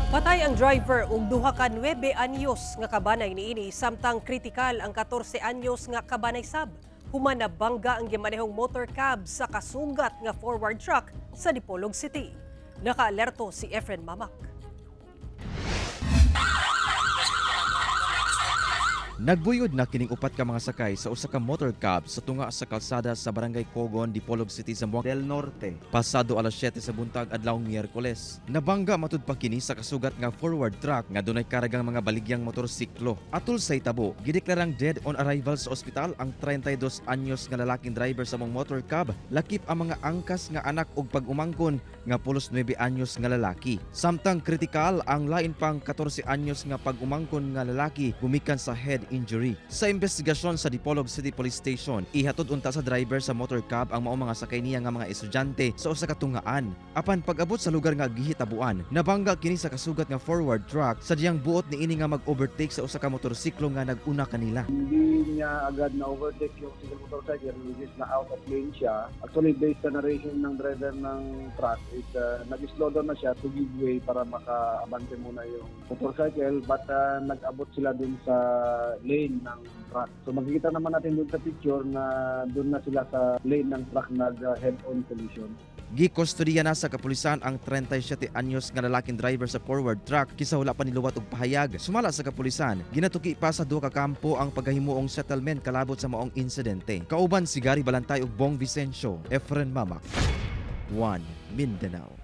Patay ang driver ug duha ka 9 anyos nga kabanay niini samtang kritikal ang 14 anyos nga kabanay sab. Human nabangga ang gimanehong motor cab sa kasugat nga forward truck sa Dipolog City. Nakaalerto si Efren Mamak. Nagbuyod na kining upat ka mga sakay sa usa ka motor cab sa tunga sa kalsada sa Barangay Cogon, Dipolog City, Zamboanga del Norte. Pasado alas 7 sa buntag adlawng Miyerkules. Nabangga matud pa kini sa kasugat nga forward truck nga dunay karagang mga baligyang motorsiklo. Atol sa itabo, gideklarang dead on arrival sa ospital ang 32 anyos nga lalaking driver sa maong motor cab, lakip ang mga angkas nga anak ug pag-umangkon nga pulos 9 anyos nga lalaki. Samtang kritikal ang lain pang 14 anyos nga pag-umangkon nga lalaki gumikan sa head injury. Sa investigasyon sa Dipolog City Police Station, ihatod unta sa driver sa motor cab ang maong mga sakay niya nga mga estudyante sa usa ka tungaan. Apan pag-abot sa lugar nga gihitabuan, nabangga kini sa kasugat nga forward truck sa diyang buot niini nga mag-overtake sa usa ka motorsiklo nga nag-una kanila. Hindi niya agad na overtake yung single motorcycle, which is na out of lane siya. Actually, based sa narration ng driver ng truck is nag-slow down na siya to give way para makaabante muna yung motorcycle, but nag-abot sila dun sa lane ng truck. So makikita naman natin dun sa picture na dun na sila sa lane ng truck nag head-on collision. Gikustodiya na sa kapulisan ang 37 anyos nga lalaking driver sa forward truck kisa wala pa niluwat og pahayag. Sumala sa kapulisan, ginatuki pa sa duha ka kampo ang paghimuong settlement kalabot sa maong insidente. Kauban si Gary Balantay ug Bong Vicencio, Efren Mamak. 1 Mindanao.